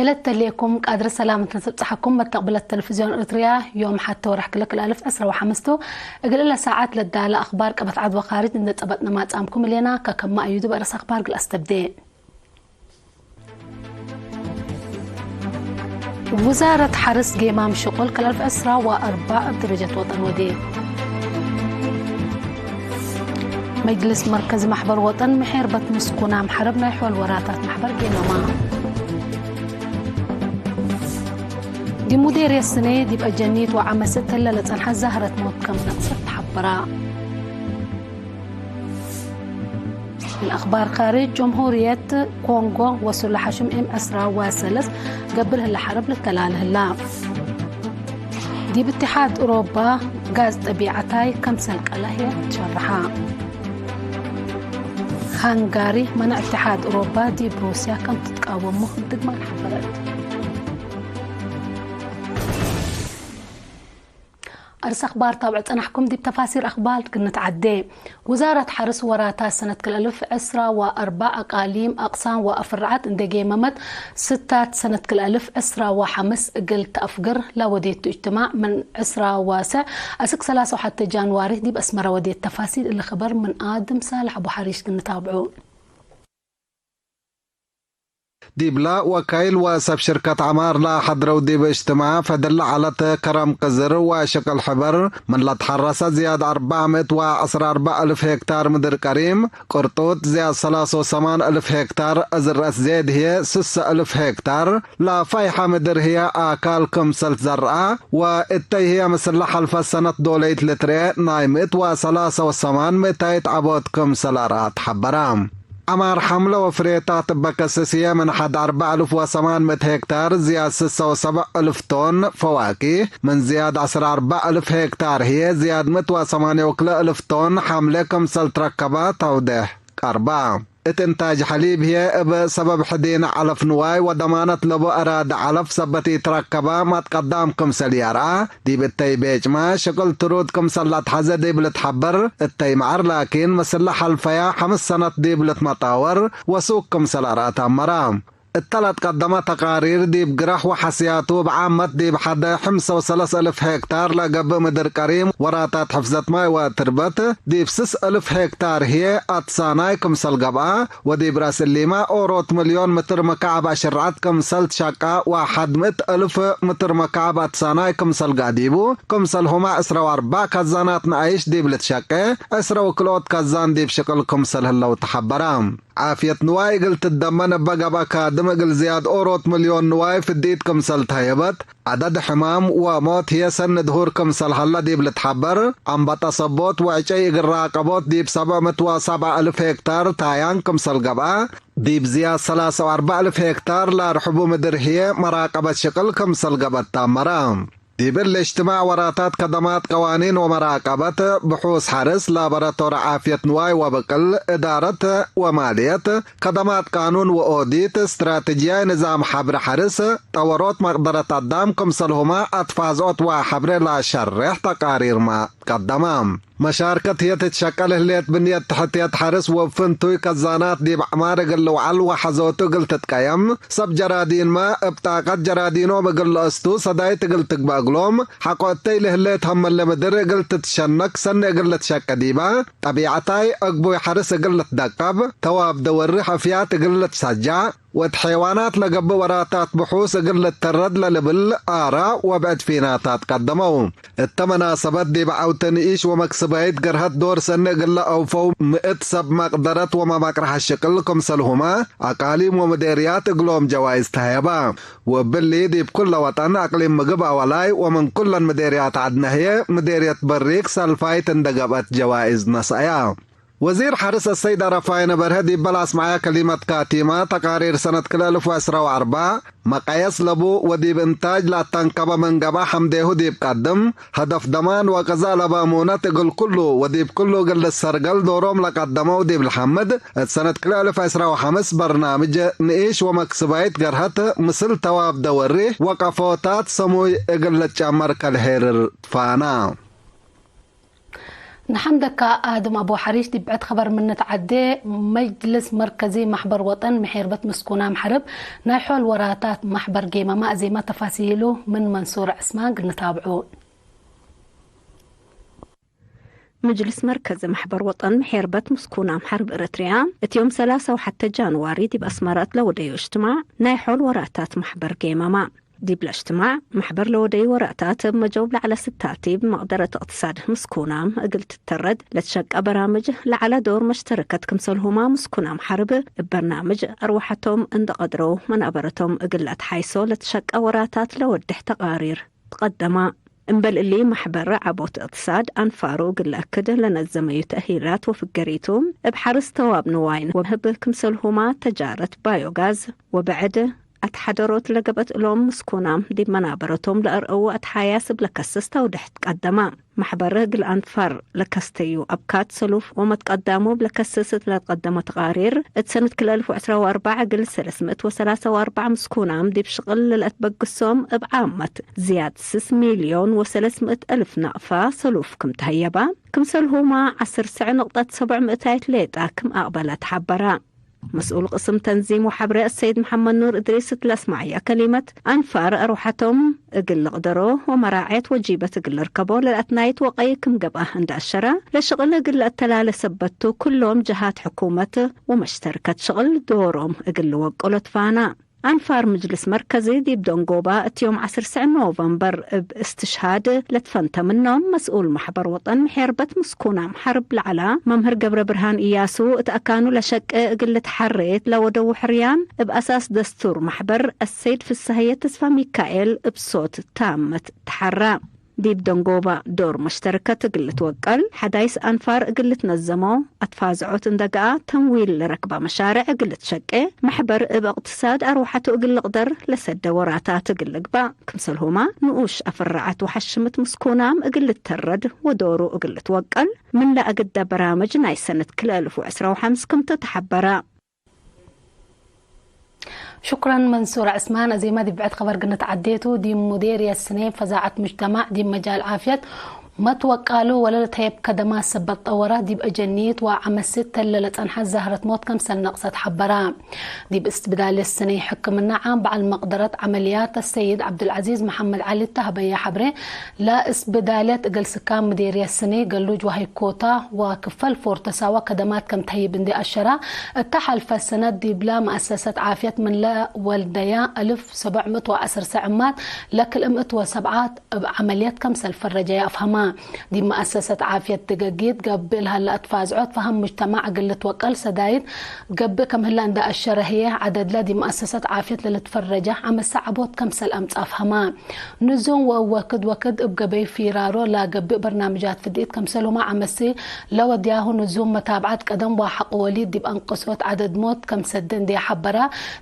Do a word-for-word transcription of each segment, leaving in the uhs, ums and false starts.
ለተሌኩም ቃድር ሰላም እንተ ንሰብጽሐኩም፣ መተቅብለት ተለፍዝዮን ኤረትርያ፣ ዮም ሐቴ ወርሕ ክልኤ ክልኤ አልፍ ዕስራ ወሐምስ ቱ። እግል እለ ሳዐት ለዳለ አኽባር ቀበት ዐድ ወካርጅ እንዴ ጸበጥነ ማጽአምኩም እሌና። ከከመ አዩዱ በእረስ አኽባር እግል አስተብዴ። ውዛረት ሐርስ ጌማም ሽቁል ክልኤ አልፍ ዕስራ ወአርበዕ እብ ደረጀት ወጠን ወዴ። መጅልስ መርከዚ ማሕበር ወጠን፣ ምሔርበት ምስኩናም ሐርብ ናይ ሖል ወራታት ማሕበር ጌመማ። ዲብ ሙዴርየት ስኔ ዲብ አጀኒት ወዐመስ እትለ ለጸንሐት ዛህረት ሞት ከም ነቅሰት ተሐበራ። ምን አኽባር ካርጅ፣ ጀምሁርየት ኮንጎ ወሱለ ሐሽም እም ዕስራ ወሰለስ ገብእ ለህለ ሐርብ ልተላል ህላ። ዲብ እትሓድ ኡሮባ ጋዝ ጠቢዐታይ ከምሰል ቀለህየ ትሸርሐ። ሃንጋሪ መነዕ እትሓድ ኡሮባ ዲብ ሩስያ ከም ትትቃወሙ ድግማን ሐበረት። አርስ አኽባር ታብዕ ጸናሕኩም። ዲብ ተፋሲር አኽባር ግንትዓዴ። ውዛረት ሐርስ ወራታት ሰነት ክልኤ አልፍ ዕስራ ወአርበዕ አቃሊም፣ አቅሳም ወአፍርዓት እንዴ ጌመመት፣ ስታት ሰነት ክልኤ አልፍ ዕስራ ወሐምስ እግል ተአፍግር ለወዴቱ እጅትማዕ ምን ዕስራ ወሰዕ አስክ ሰላሳ ወሐቴ ጃንዋሪ ዲብ አስመረ ወዴት። ተፋሲል እሊ ክበር ምን አድም ሳልሕ አቡ ሐሪሽ ግንታብዑ። ዲብላ ወካይል ወሰብ ሽርከት ዐማር ለሐድረው ዲብ እጅትማዕ ፈድል ለዐለት ከረም ቅዝር ወሽቅል ሕበር ምን ለትሐረሰ ዝያድ አርበዕ ምእት ወዐስር አርበዕ እልፍ ሄክታር ምድር ቀሪም ቅርጡት ዝያድ ሰላሳ ወሰማን እልፍ ሄክታር እዝረአት ዜድ ህዬ ስሰ እልፍ ሄክታር ለፋይሐ ምድር ህዬ አካል ክምሰል ትዘርአ ወእተይ ህዬ ምስለ ሐልፈ ሰነት ዶለይት ልትርኤ ናይ ምእት ወሰላሳ ወሰማን ምእታይት ዐቦት ክምሰል አርአት ሐበረ። ዐማር ሐምለ ወፍሬታት እበ ከስስ ህዬ ምን ሐድ አርበዕ እልፍ ወሰማን ምእት ሄክታር ዝያድ ስሰ ወሰብዕ እልፍ ቶን ፈዋኪህ፣ ምን ዝያድ ዐስር አርበዕ እልፍ ሄክታር ህዬ ዝያድ ምእት ወሰማንየ ወክልኤ እልፍ ቶን ሐምሌ ክምሰል ትረከበ ተውዴሕ ቀርበ። እት እንታጅ ሐሊብ ህዬ እብ ሰበብ ሕዲነ ዐለፍ ንዋይ ወደማነት ለቡ አራዲ ዐለፍ ሰበት ኢትረከበ መትቀዳም ክምሰል ይአርአ። ዲብ እተይ ቤጭመ ሽቅል ትሩድ ክምሰል ለአትሐዘ ዲብ ልትሐበር፣ እተይ መዐር ላኪን፣ ምስለ ሐልፈያ ሐምስ ሰነት ዲብ ልትመጣወር ወሱክ ክምሰል አርአት አመረ። እተ ለትቀደመ ተቃሪር ዲብ ግረሕ ወሐስያቱ እብ ዓመት ዲብ ሐደ ሕምሰ ወሰለስ እልፍ ሄክታር ለገብእ ምድር ቀሪም ወራታት ሕፍዘት ማይ ወትርበት፣ ዲብ ስስ እልፍ ሄክታር ህዬ አትሳናይ ክምሰል ገብአ፣ ወዲብ ረአስ እሊመ ኦሮት ምልዮን ምትር መካዕብ አሽርዐት ክምሰል ትሸቀ ወሐድ ምእት እልፍ ምትር መካዕብ አትሳናይ ክምሰል ገአ ዲቡ፣ ክምሰልሁመ ዕስረ ወአርበዕ ከዛናት ነአይሽ ዲብ ልትሸቄ፣ ዕስረ ወክልኦት ከዛን ዲብ ሽቅል ክምሰል ህለው ተሐበረ። ዓፍየት ንዋይ እግል ትደመን እበ ገብአ ካድም እግል ዝያድ ኦሮት ምልዮን ንዋይ ፍዲት ክምሰል ተህየበት፣ ዐደድ ሕማም ወሞት ህዬ ሰኒ ድሁር ክምሰል ሀለ ዲብ ልትሐበር፣ አንበጠ ሰቦት ወዕጨይ እግል ራቀቦት ዲብ ሰብዕ ምእት ወሰብዓ እልፍ ሄክታር ታያን ክምሰል ገብአ፣ ዲብ ዝያድ ሰላሳ ወአርበዕ እልፍ ሄክታር ለአርሕቡ ምድር ህዬ መራቀበት ሽቅል ክምሰል ገብአት ተአመረ። ዲብ እሊ እጅትማዕ ወራታት ከደማት ቀዋኒን ወመራቀበት፣ ብሑስ ሐርስ፣ ላቦራቶሪ ዓፍየት ንዋይ ወብቅል፣ እዳረት ወማልየት፣ ከደማት ቃኑን ወኦዲት፣ እስትራተጅያይ ንዛም ሐብሪ ሐርስ፣ ጠወሮት መቅደረት አዳም ክምሰልሁመ አትፋዝኦት ወሐብሬ ለሸሬሕ ተቃሪርመ ቀደመ። መሻርከት ህዬ ትትሸቀል ህሌት ብንየት ተሕትየት ሐርስ ወፍንቱይ ከዛናት ዲብ ዐማር እግል ልውዓል ወሐዞቱ እግል ትትቀየም፣ ሰብ ጀራዲንመ እብ ጣቀት ጀራዲኖም እግል ለአስቱ ሰዳይት እግል ትግበእ እግሎም፣ ሐቆ እተይ ለህሌት ሀመለ ምድር እግል ትትሸነክ ሰኒ እግል ልትሸቄ ዲበ፣ ጠቢዐታይ አግቡይ ሐርስ እግል ልትደቀብ፣ ተዋብ ደወሪ ሐፍያት እግል ልትሰጃዕ፣ ወእት ሐይዋናት ለገብእ ወራታት ብሑስ እግል ልተረድ ለልብል አራ ወብዕድ ፊናታት ቀደመው። እተ መናሰበት ዲብ ዐውተ ንኢሽ ወመክስባይት ገርሀት ዶር ሰኒ እግለ አውፈው ምእት ሰብ መቅደረት ወመማቅርሐ ሽቅል ክምሰልሁመ አቃሊም ወምዴርያት እግሎም ጀዋይዝ ተሀየበ። ወእብሊ ዲብ ኩለ ወጠን አቅሊም ምግብ አወላይ ወምን ኩለን ምዴርያት ዐድነ ህዬ ምዴርየት በሪክ ሰልፋይት እንደ ገብአት ጀዋይዝ ነስአያ። ወዚር ሐርስ አሰይድ አረፋይነ በርሀ ዲበ ለአስመዐየ ከሊመት ካቲመ፣ ተቃሪር ሰነት ክልኤ እልፍ ወዕስራ ወአርበዕ መቀየስ ለቡ ወዲብ እንታጅ ለአተንከበ ምን ገብአ ሐምዴሁ ዲብ ቀድም፣ ሀደፍ ደማን ወቀዛእ ለበ እሙነት እግል ኩሉ ወዲብ ኩሉ እግል ልሰርገል ዶሮም ለቀደመው ዲብ ለሐምድ፣ እት ሰነት ክልኤ እልፍ ዕስራ ወሐምስ በርናምጅ ንኢሽ ወመክስባይት ገርሀት ምስል ተዋብ ደወሪ ወቀፎታት ሰሙይ እግል ልትጨመር ከልሄርር ትፋና። ንሐምደካ ኣድም ኣቡ ሐሪሽ። ዲብ ብዕድ ኸበር ምን ንትዓዴ፣ መጅልስ መርከዚ ማሕበር ወጠን ምሔርበት ምስኩናም ሐርብ ናይ ሖል ወራታት ማሕበር ጌመማ እዜማ ተፋሲሉ ምን መንሱር ዕስማን ግንታብዑ። ምጅልስ መርከዚ ማሕበር ወጠን ምሔርበት ምስኩናም ሐርብ ኤረትርያ እት ዮም ሰላሳ ወሐተ ጃንዋሪ ዲብ አስመራት ለወደዩ እጅትማዕ ናይ ሖል ወራታት ማሕበር ጌመማ። ዲብለ እጅትማዕ፣ ማሕበር ለወደዩ ወራታት እብ መጀውብ ለዐለ ስታቲ እብ መቅደረት እቅትሳድ ምስኩናም እግል ትተረድ ለትሸቀ በራምጅ ለዐለ ዶር መሽተረከት ክምሰልሁማ ምስኩናም ሐርብ እብ በርናምጅ አርወሐቶም እንደ ቀድረው መናበረቶም እግል ለአትሓይሶ ለትሸቀ ወራታት ለወድሕ ተቃሪር ትቀደማ። እምበል እሊ፣ ማሕበር ዐቦት እቅትሳድ አንፋሩ እግል ለአክድ ለነዘመዩ ተእሂላት ወፍገሪቱ እብ ሐርስ ተዋብ ንዋይን ወህብ ክምሰልሁማ ተጃረት ባዮጋዝ ወብዕድ አትሓደሮት ለገብአት እሎም ምስኩናም ዲብ መናበረቶም ለአርአዉ አትሓያስ እብ ለከስስ ተውድሕ ትቀደማ። ማሕበር እግል አንፋር ለከስተዩ አብካት ሰሉፍ ወመትቀዳሙ እብ ለከስስ እት ለትቀደመ ተቃሪር፣ እት ሰነት ክልኤ አልፍ ወዕስራ ወአርበዕ እግል ሰለስ ምእት ወሰላሳ ወአርበዕ ምስኩናም ዲብ ሽቅል ለልአትበግሶም እብ ዓመት ዝያድ ስስ ሚልዮን ወሰለስ ምእት አልፍ ናቅፋ ሰሉፍ ክም ተሀየባ፣ ክምሰልሁማ ዐስር ስዕ ንቅጠት ሰብዕ ምእታይት ሌጣ ክም አቅበለ ተሐበራ። መስኡል ቅስም ተንዚም ወሐብሬ አሰይድ መሐመድ ኑር እድሪስ እት ለአስመዐየ ከሊመት፣ አንፋር አርወሐቶም እግል ልቅደሮ ወመራዐየት ወጂበት እግል ልርከቦ ለለአትናይት ወቀይ ክም ገብአ እንደ አሸረ፣ ለሽቅል እግል ለአተላለ ሰበት ቱ፣ ክሎም ጀሃት ሕኩመት ወመሽተርከት ሽቅል ዶሮም እግል ልወቅሎ ትፋና። አንፋር ምጅልስ መርከዚ ዲብ ደንጎባ እት ዮም ዐስር ስዕ ኖቨምበር እብ እስትሽሃድ ለትፈንተ ምኖም መስኡል ማሕበር ወጠን ምሔርበት ምስኩናም ሐርብ ለዐላ መምህር ገብረ ብርሃን እያሱ፣ እት አካኑ ለሸቄ እግል ልትሐሬት ለወደዉ ሕርያን እብ አሳስ ደስቱር ማሕበር አሰይድ ፍሰሀየ ተስፋ ሚካኤል እብ ሶት ታምት ተሐራ። ዲብ ደንጎባ ዶር መሽተረከት እግል ልትወቀል፣ ሐዳይስ አንፋር እግል ልትነዘሞ፣ አትፋዝዖት እንደ ገአ ተምዊል ለረክባ መሻርዕ እግል ልትሸቄ፣ መሕበር እብ እቅትሳድ አርወሐቱ እግል ልቅደር ለሰደ ወራታት እግል ልግባእ፣ ክምሰልሁማ ንኡሽ አፍራዐት ወሐሽምት ምስኩናም እግል ልተረድ ወዶሩ እግል ልትወቀል፣ ምን ለአግደ በራምጅ ናይ ሰነት ክልኤ አልፍ ወዕስራ ወሐምስ ክምተ ተሐበረ። ሹክረን መንሱር ዕስማን። አዜማ ዲብ ብዕድ ኸበር ግንት ዐዴቱ፣ ዲብ ሙዴርየት ስኔ ፈዛዐት ሙጅተማዕ ዲብ መጃል ዓፍየት መትወቃሉ ወለልትሀየብ ከደማት ሰበት ጠወራ፣ ዲብ አጀኒት ወዐመሲት ተለ ለጸንሐት ዛህረት ሞት ከምሰል ነቅሰት ሐበራ። ዲብ እስብዳልየት ስኔ ሕክምና ዓም በዐል መቅደረት ዐመልያት አሰይድ ዐብዱልዐዚዝ መሐመድ ዐሊ ተሀበየ ሐብሬ፣ ለእስብዳልየት እግል ስካን ምዴርየት ስኔ ገሉጅ ወሀይኮታ ወክፈል ፎርተሳዋ ከደማት ከም ተህይብ እንዴ አሸራ፣ እተ ሐልፈ ሰነት ዲብለ መአሰሰት ዓፍየት ምንለ ወልደያ አልፍ ሰብዕ ምእት ወዐስር ሰዕማት ለክልኤ ምእት ወሰብዓት እብ ዐመልየት ከምሰል ፈረጀየ አፍሀማ። ዲብ መአሰሰት ዓፍየት ድገጊት ገብእ ለሀለ አትፋዝዖት ፈሀም ሙጅተማዕ እግል ልትወቀል ሰዳይት ገብእ ከም ህለ እንደ አሸረ ህዬ፣ ዐደድለ ዲብ መአሰሰት ዓፍየት ለልትፈረጀ አመሰ ዐቦት ከምሰል አምጽአ አፍሀማ። ንዙም ወእብ ወክድ ወክድ እብ ገበይ ፊራሮ ለገብእ በርናምጃት ፍዲት ከምሰልሁመ ዐመሲ ለወድያሁ ንዙም መታብዐት ቀደም ወሐቅ ወሊድ ዲብ አንቅሶት ዐደድ ሞት ከም ሰደ እንዴ ሐበራ፣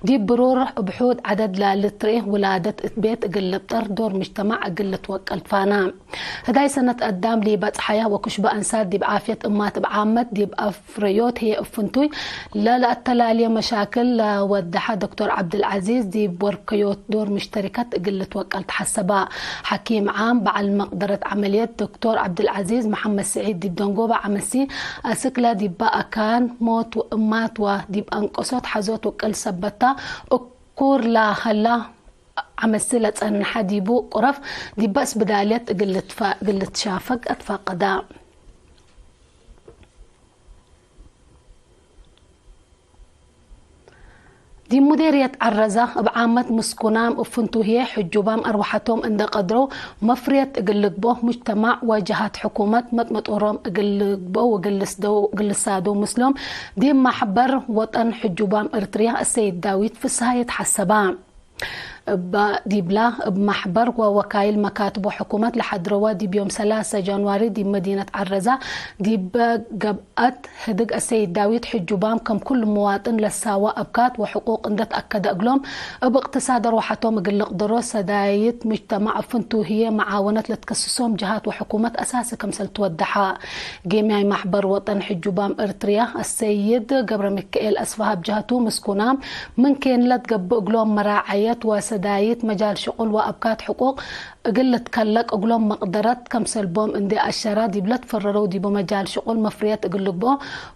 ዲብ ብሩር እብ ሑድ ዐደድ ለልትርኤ ውላደት እት ቤት እግል ልብጠር ዶር ሙጅተማዕ እግል ልትወቀል ትፋና። ህዳይ ሰነት አዳም ሊበጽሐያ ወክሽበ አንሳት ዲብ ዓፍየት እማት እብ ዓመት ዲብ አፍረዮት ህዬ እብ ፍንቱይ ለለአተላልየ መሻክል ለወደሐ ዶክተር ዐብድልዐዚዝ፣ ዲብ ወርከዮት ዶር ሙሽተሪከት እግል ልትወቀል ተሐሰባ። ሐኪም ዓም በዐል መቅደረት ዐመልየት ዶክተር ዐብድልዐዚዝ መሐመድ ስዒድ ዲብ ደንጎበ ዐመሲ፣ አስክለ ዲበ አካን ሞት ወእማት ወዲብ አንቀሶት ሐዞት ወቅል ሰበታ እኩር ለሀላ ዐመሲ ለጸንሐ ዲቡ ቁረፍ ዲበ እስብዳልየት እግል ልትፋ-፣ እግል ልትሻፈግ አትፋቀዳ። ዲብ ሙዴርየት ዐረዛ እብ ዓመት ምስኩናም እብ ፍንቱ ህዬ ሕጁባም አርወሐቶም እንደ ቀድረው መፍርየት እግል ልግበኦ፣ ሙጅተማዕ ወጀሃት ሕኩመት መጥመጦሮም እግል ልግበኦ ወእግል ልስደው፣ እግል ልሳደው ምስሎም ዲብ ማሕበር ወጠን ሕጁባም እርትርያ አሰይድ ዳዊት ፍስሃየ ተሐሰባ። እበ ዲብላ፣ እብ ማሕበር ወወካይል መካትብ ወሕኩመት ለሐድረወ ዲብ ዮም ሰላሰ ጃንዋሪ ዲብ መዲነት ዐረዛ ዲብ ገብአት ህድግ አሰይድ ዳዊት፣ ሕጁባም ከም ኩሉ ምዋጥን ለሳወ አብካት ወሕቁቅ እንደ ተአከደ እግሎም፣ እብ እቅትሳድ አርወሐቶም እግል ልቅደሮ ሰዳይት ሙጅተማዕ እብ ፍንቱ ህዬ መዓወነት ለትከስሶም ጀሃት ወሕኩመት አሳሲ ከምሰል ትወደሐ። ጌምያይ ማሕበር ወጠን ሕጁባም እርትርያ አሰይድ ገብረሚካኤል አስፍሃ እብ ጀህቱ፣ ምስኩናም ምን ኬንለት ገብእ እግሎም መራዐየት ወሰ- ሰዳይት መጃል ሽቁል ወአብካት ሕቁቅ እግል ልትከለቅ እግሎም መቅደረት ከምሰልቦም እንዴ አሸራ፣ ዲብ ለትፈረረው ዲቡ መጃል ሽቁል መፍርየት እግል ልግብኦ፣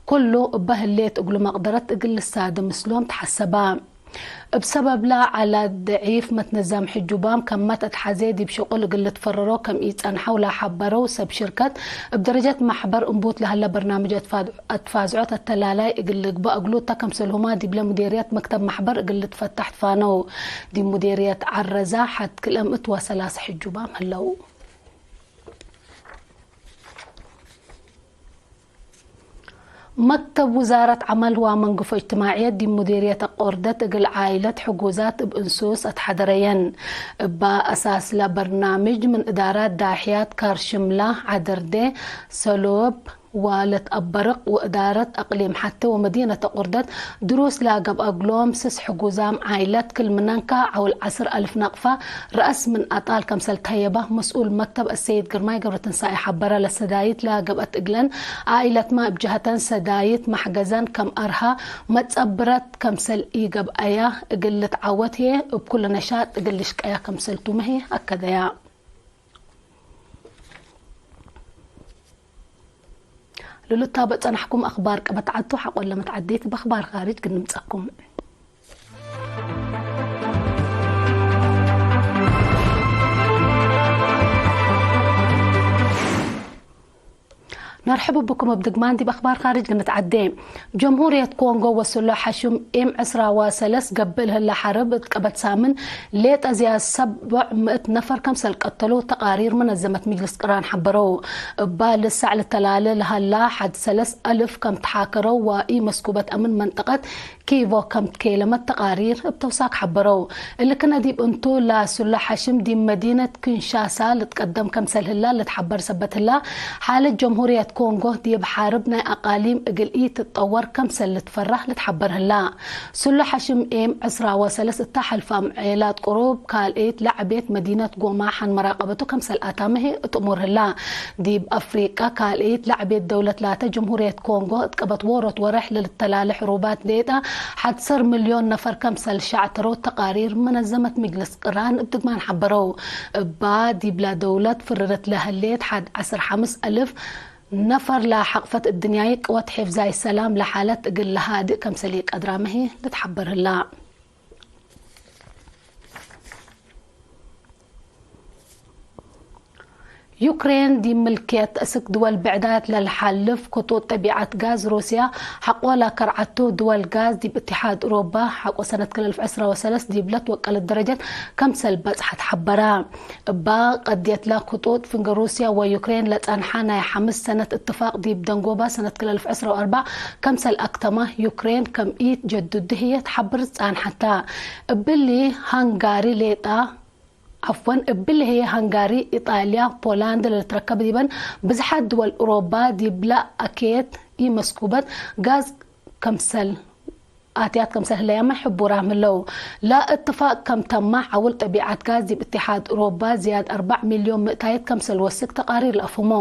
ኩሉ እበ ህሌት እግሉ መቅደረት እግል ልሳዲ ምስሎም ተሐሰባ። እብ ሰበብለ ዐለ ደዒፍ መትነዛም ሕጁባም ከመት አትሐዜ ዲብ ሽቁል እግል ልትፈረሮ ከም ኢጸንሐው ለሐበረው ሰብ ሽርከት፣ እብ ደረጀት መሕበር እንቡት ለሀለ በርናምጅ አትፋ-፣ አትፋዝዖት አተላላይ እግል ልግበእ እግሉ ተ፣ ከምሰልሁማ ዲብለ ሙዴርየት መክተብ መሕበር እግል ልትፈታሕ ትፋነው። ዲብ ሙዴርየት ዐረዛ ሐድ ክልኤ ምእት ወሰላሰ ሕጁባም ህለው። መክተብ ውዛረት ዐመል ወመንግፎ እጅትማዕየት ዲብ ሙዲርየት አቆርደት እግል ዓይለት ሕጉዛት እብ እንሱስ አትሐደረየን። እበ አሳስለ በርናምጅ ምን እዳራት ዳሕያት ካርሽምላ፣ ዐደርዴ፣ ሰሎብ ወለትአበርቅ ወእዳረት አቅሊም ሐቴ ወመዲነት አቆርደት ድሩስ ለገብአ እግሎም ስስ ሕጉዛም ዓይለት ክል ምነንካ ዐውል ዐስር አልፍ ነቅፋ ረአስ ምን አጣል ከምሰል ተህየበ መስኡል መክተብ አሰይድ ግርማይ ገብረትንሳኤ ሐበረ። ለሰዳይት ለገብአት እግለን ዓኢለትመ እብ ጀሀተን ሰዳይት መሕገዘን ከም አርሀ መትጸብረት ከምሰል ኢገብአያ እግል ልትዓወት ህዬ እብ ኩሉ ነሻጥ እግል ልሽቀያ ከምሰልቱመ ህዬ አከደያ። ለልታበእ ጸናሕኩም አክባር ቀበት ዐድ ቱ። ሐቆለ መትዐዴት በአክባር ካርጅ ግንምጸኩም። ነርሕብ ብኩም እብ ድግማን ዲብ አክባር ካርጅ ግንትዐዴ። ጀምሁርየት ኮንጎ ወስሎ ሐሽም ኤም ዕስራ ወሰለስ ገብእ ለህለ ሐርብ እት ቀበት ሳምን ሌጠ ዝያድ ሰብዕ ምእት ነፈር ከምሰል ቀተሉ ተቃሪር መነዘመት ምጅልስ ቅራን ሐበረው። እባ ልሳዕ ልተላለ ለሀላ ሐድ ሰለስ አልፍ ከም ተሓከረው ወኢመስኩበት አምን መንጠቀት ኪቮ ከም ትኬለመት ተቃሪር እብ ተውሳክ ሐበረው። እሊ ክነ ዲብ እንቱ ለስሎ ሐሽም ዲብ መዲነት ኪንሻሳ ልትቀደም ከምሰል ህላ ልትሐበር ሰበት ህላ፣ ሓለት ጀምሁርየት ኮንጎ ዲብ ሐርብ ናይ አቃሊም እግል ኢትጠወር ከምሰል ልትፈራህ ልትሐበር ህላ። ስሎ ሐሽም ኤም ዕስራ ወሰለስ እታ ሐልፋም ዔላት ቅሩብ ካልኤት ለዐቤት መዲነት ጎማ ሐን መራቀበቱ ከምሰል አታመ ህዬ እት እሙር ህላ። ዲብ አፍሪቀ ካልኤት ለዐቤት ደውለት ላተ ጀምሁርየት ኮንጎ እት ቀበት ዎሮት ወሬሕ ለልተላለ ሕሩባት ሌጠ ሐድ ሰር ምልዮን ነፈር ከምሰል ሸዕተረው ተቃሪር መነዘመት ምጅልስ ቅራን እብ ድግማን ሐበረው። እባ ዲብላ ደውለት ፍርረት ለህሌት ሐድ ዐስር ሐምስ አልፍ ነፈር ለሐቅፈት እድንያይ ቅወት ሒፍዛይ ሰላም ለሓለት እግል ለሃድእ ከምሰል ኢቀድራመ ህዬ ልትሐበር ህላ። ዩክሬን ዲብ ምልክየት እስክ ድወል ብዕዳት ለልሓልፍ ክጡጥ ጠቢዐት ጋዝ ሩስያ ሐቆ ለከርዐቱ፣ ድወል ጋዝ ዲብ እትሓድ ኡሮባ ሐቆ ሰነት ክልኤ አልፍ ዕስራ ወሰለስ ዲብ ለትወቀለት ደረጀት ከምሰል በጽሐት ሐበረ። እባ ቀድየትለ ክጡጥ ፍንገ ሩስያ ወዩክሬን ለጸንሐ ናይ ሐምስ ሰነት እትፋቅ ዲብ ደንጎባ ሰነት ክልኤ አልፍ ዕስራ ወአርበዕ ከምሰል አክተመ ዩክሬን ከም ኢትጀድዱ ህዬ ተሐብር ጸንሐተ። እብሊ ሃንጋሪ ሌጣ ዐፍወን፣ እብሊ ህዬ ሃንጋሪ፣ ኢጣልያ፣ ፖላንድ ለልትረከብ ዲበን ብዝሓት ድወል ኡሮባ ዲብለ አኬት ኢመስኩበት ጋዝ ከምሰል አትያት ከምሰል ህለያመ ሕቡራም ህለው። ለእትፋቅ ከም ተመ ዐውል ጠቢዐት ጋዝ ዲብ እትሓድ ኡሮባ ዝያድ አርበዕ ሚልዮን ምእታይት ከምሰል ወስክ ተቃሪር ለአፍህሞ።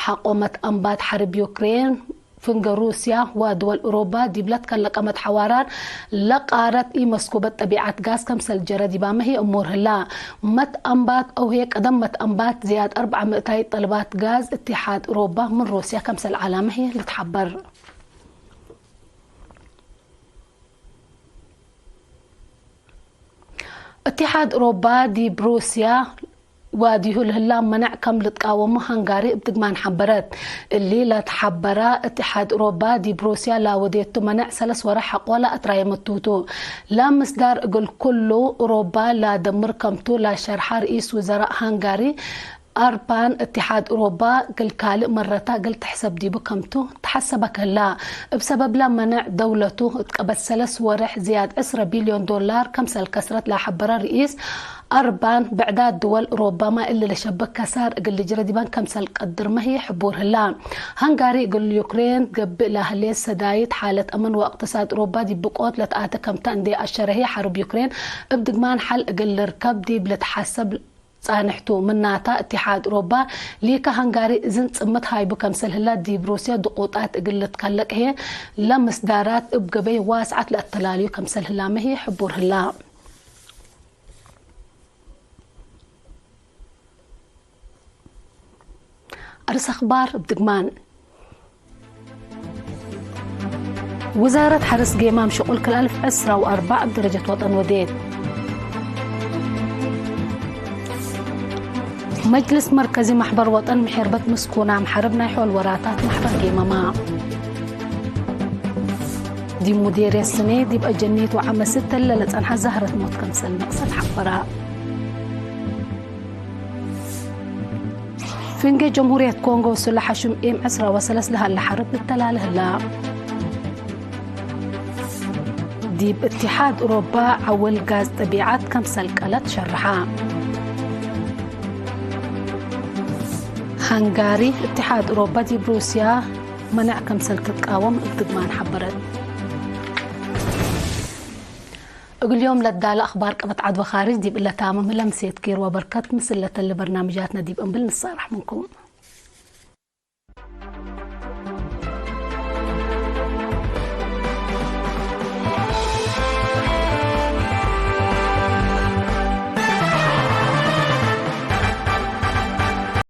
ሐቆ መትአንባት ሐርብ ዩክሬን ፍንገ ሩስያ ወድወል ኡሮባ ዲብ ለትከለቀመት ሐዋራር ለቃረት ኢመስኩበት ጠቢዐት ጋዝ ከምሰል ጀረ ዲባመ ህዬ እሙር ህላ። መትአንባት አው ህዬ ቀደም መትአንባት ዝያድ አርበዕ ምእታይት ጠልባት ጋዝ እትሓድ ኡሮባ ምን ሩስያ ከምሰል ዐላመ ህዬ ልትሐበር። እትሓድ ኡሮባ ዲብ ሩስያ ዋድዩ ለህላ መነዕ ከም ልትቃወሙ ሃንጋሪ እብ ድግማን ሐበረት። እሊ ለተሐበረ፣ እትሓድ ኡሮባ ዲብ ሩስያ ላወዴቱ መነዕ ሰለስ ወረሕ ሐቆ ለአትራየመቱ ቱ። ለምስዳር እግል ኩሉ ኡሮባ ለደምር ከምቱ ለሸርሐ ርኢስ ውዘራእ ሃንጋሪ፣ አርባን እትሓድ ኡሮባ እግል ካልእ መረታ እግል ትሕሰብ ዲቡ ከምቱ ተሐሰበ ክህላ። እብ ሰበብለ መነዕ ደውለቱ እት ቀበት ሰለስ ወሬሕ ዝያድ ዕስረ ቢልዮን ዶላር ከምሰል ከስረት ለሐበረ ርኢስ አርባን፣ ብዕዳት ድወል ኡሮባመ እሊ ለሸብክ ከሳር እግል ልጅረ ዲበን ከምሰል ቀድርመ ህዬ ሕቡር ህላ። ሃንጋሪ እግል ዩክሬን ገብእ ለህሌት ሰዳይት ሓለት አምን ወእቅትሳድ ኡሮባ ዲብ ብቆት ለተአተ ከምተ እንዴ አሸረ ህዬ ሐርብ ዩክሬን እብ ድግማን ሐል እግል ልርከብ ዲብ ልትሐሰብ ጻንሕቱ። ምናተ፣ እትሓድ ኡሮባ ሊከ ሃንጋሪ እዝን ጽምት ሃይቡ ከምሰል ህላ፣ ዲብ ሩስያ ድቁጣት እግል ልትከለቅ ህዬ ለምስዳራት እብ ገበይ ዋስዓት ለአተላልዩ ከምሰል ህላመ ህዬ ሕቡር ህላ። ርእስ አኽባር እብ ድግማን። ውዛረት ሐርስ ጌማም ሽቁል ክል አልፍ ዕስራ ወአርበዕ እብ ደረጀት ወጠን ወዴት። መጅልስ መርከዚ ማሕበር ወጠን ምሕርበት ምስኩናም ሐርብ ናይ ሖል ወራታት ማሕበር ጌመማ። ዲብ ሙዴርየት ስኔ ዲብ አጀኒት ወዐመ ስተ ለለጸንሐ ዛህረት ሞት ከምሰል መቅሰል ሐበረ። ፍንጌ ጀምሁርየት ኮንጎ ወሱለ ሐሹም ኤም ዕስራ ወሰለስ ለሀለ ሐርብ ልተላለ ህላ። ዲብ እትሓድ ኡሮባ ዐውል ጋዝ ጠቢዓት ከምሰል ቀለት ሸርሐ። ሃንጋሪ፣ እትሓድ ኡሮባ ዲብ ሩስያ መነዕ ከምሰል ትትቃወም እብ ድግማን ሐበረት። እግል ዮም ለዳለ አኽባር ቀበት ዐድ ወካርጅ ዲብ እለ ታምም ህለ፣ ምሴት ኪር ወበርከት ምስል ለተለ በርናምጃትነ ዲብ እምብል ንሳረሕ ምንኩም።